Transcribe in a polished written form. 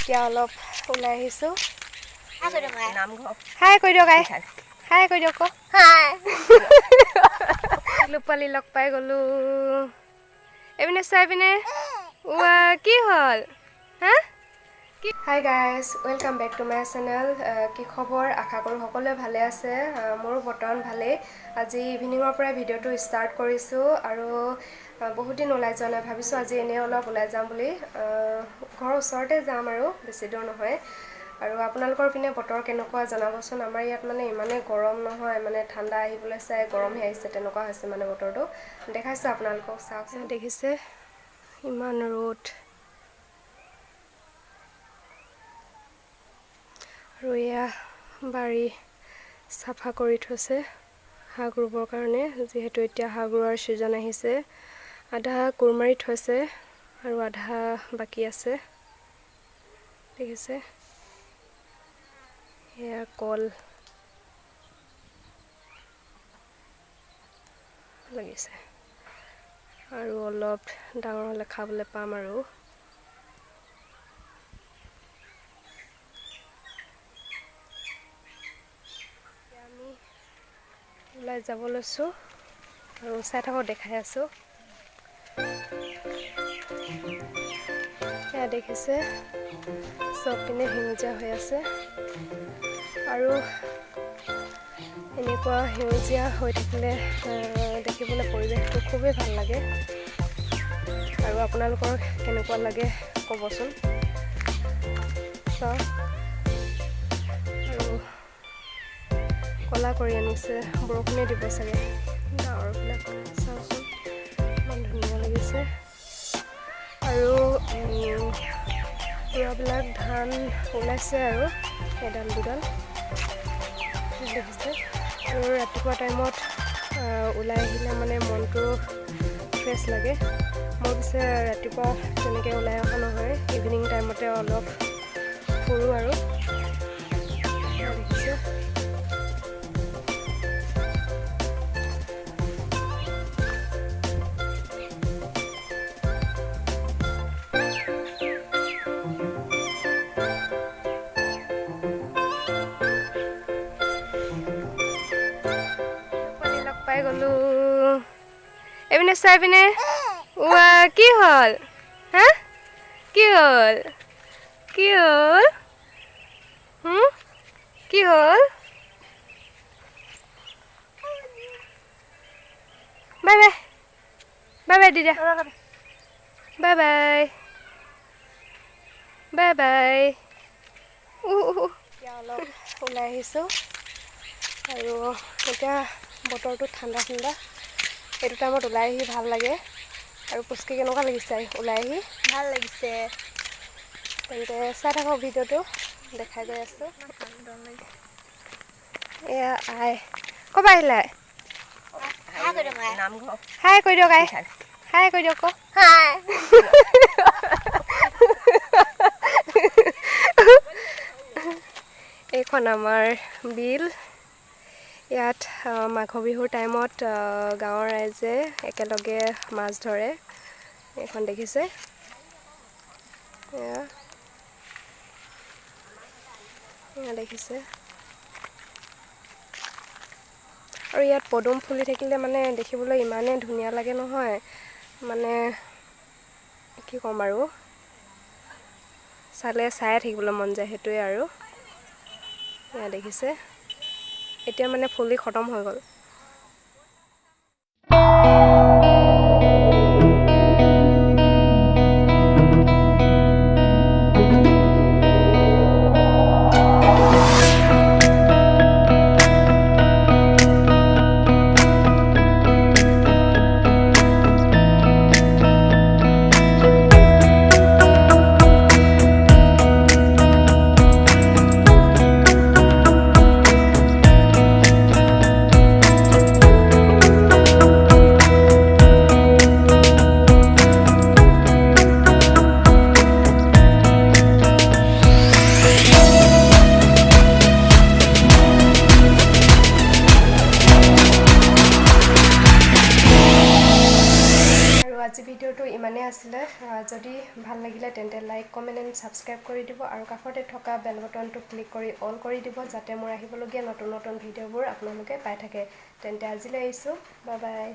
এতিয়া অলপ ওলাই আহিছোঁ। হাই কৈ দিয়ক আই, হাই কৈ দিয়ক। লোপালি লগ পাই গ'লোঁ। এইপিনে চাই পিনে কি হ'ল হা? Hi guys, welcome back to my channel. কি খবৰ? আশা কৰোঁ সকলোৱে ভালে আছে। মোৰো বৰ্তমান ভালেই। আজি ইভিনিঙৰ পৰাই ভিডিঅ'টো ষ্টাৰ্ট কৰিছোঁ আৰু বহুত দিন ওলাই যোৱা নাই, ভাবিছোঁ আজি এনেই অলপ ওলাই যাম বুলি। ঘৰৰ ওচৰতে যাম আৰু, বেছি দূৰ নহয়। আৰু আপোনালোকৰ পিনে বতৰ কেনেকুৱা জনাবচোন। আমাৰ ইয়াত মানে ইমানেই গৰম নহয়, মানে ঠাণ্ডা আহিবলৈ চাই গৰমহে আহিছে, তেনেকুৱা হৈছে মানে বতৰটো। দেখাইছোঁ আপোনালোকক, চাওকচোন। দেখিছে ইমান ৰ'দ। আৰু এয়া বাৰী চাফা কৰি থৈছে শাক ৰুবৰ কাৰণে, যিহেতু এতিয়া শাক ৰোৱাৰ ছিজন আহিছে। আধা কোৰ মাৰি থৈছে আৰু আধা বাকী আছে। দেখিছে এয়া কল লাগিছে, আৰু অলপ ডাঙৰ হ'লে খাবলৈ পাম। আৰু আমি ওলাই যাব লৈছোঁ আৰু চাই থাকক, দেখাই আছোঁ। এয়া দেখিছে চব পিনে সেউজীয়া হৈ আছে। আৰু এনেকুৱা সেউজীয়া হৈ থাকিলে দেখিবলৈ পৰিৱেশটো খুবেই ভাল লাগে। আৰু আপোনালোকৰ কেনেকুৱা লাগে ক'বচোন। চাওক, আৰু ক'লা কৰি আনিছে, বৰষুণে দিব চাগে। ডাৱৰবিলাক চাওকচোন, ইমান ধুনীয়া লাগিছে। আৰু ৰোৱাবিলাক ধান ওলাইছে আৰু এডাল দুডাল দেখিছে। আৰু ৰাতিপুৱা টাইমত ওলাই আহিলে মানে মনটো ফ্ৰেছ লাগে। মই পিছে ৰাতিপুৱা তেনেকৈ ওলাই অহা নহয়, ইভিনিং টাইমতে অলপ ফুৰোঁ। আৰু দেখিছে লগ পাই গ'লোঁ। এইপিনে চাই পিনে কি হ'ল হা? কি হ'ল? কি হ'ল? কি হ'ল? বাই বাই, বাই বাই দিদা, বাই বাই, বাই বাই। এতিয়া অলপ ওলাই আহিছোঁ আৰু এতিয়া বতৰটো ঠাণ্ডা ঠাণ্ডা, এইটো টাইমত ওলাই আহি ভাল লাগে। আৰু পুচকি কেনেকুৱা লাগিছে ওলাই আহি? ভাল লাগিছে। তেন্তে চাই থাকক ভিডিঅ'টো, দেখাই গৈ আছোঁ। এয়া আই, ক'ৰপৰা আহিলে? হাই কৈ দিয়ক আই, হাই কৈ দিয়ক। এইখন আমাৰ বিল। ইয়াত মাঘ বিহুৰ টাইমত গাঁৱৰ ৰাইজে একেলগে মাছ ধৰে। এইখন দেখিছে, এয়া দেখিছে। আৰু ইয়াত পদুম ফুলি থাকিলে মানে দেখিবলৈ ইমানেই ধুনীয়া লাগে নহয়, মানে কি ক'ম আৰু, চালে চায়ে থাকিবলৈ মন যায়, সেইটোৱে। আৰু এয়া দেখিছে, এতিয়া মানে ফুলি খতম হৈ গ'ল। আছিলে। যদি ভাল লাগিলে তেন্তে লাইক, কমেণ্ট এণ্ড ছাবস্ক্ৰাইব কৰি দিব আৰু কাষতে থকা বেল বটনটো ক্লিক কৰি অল কৰি দিব, যাতে মোৰ আহিবলগীয়া নতুন নতুন ভিডিঅ'বোৰ আপোনালোকে পাই থাকে। তেন্তে আজিলৈ আহিছোঁ, বাই বাই।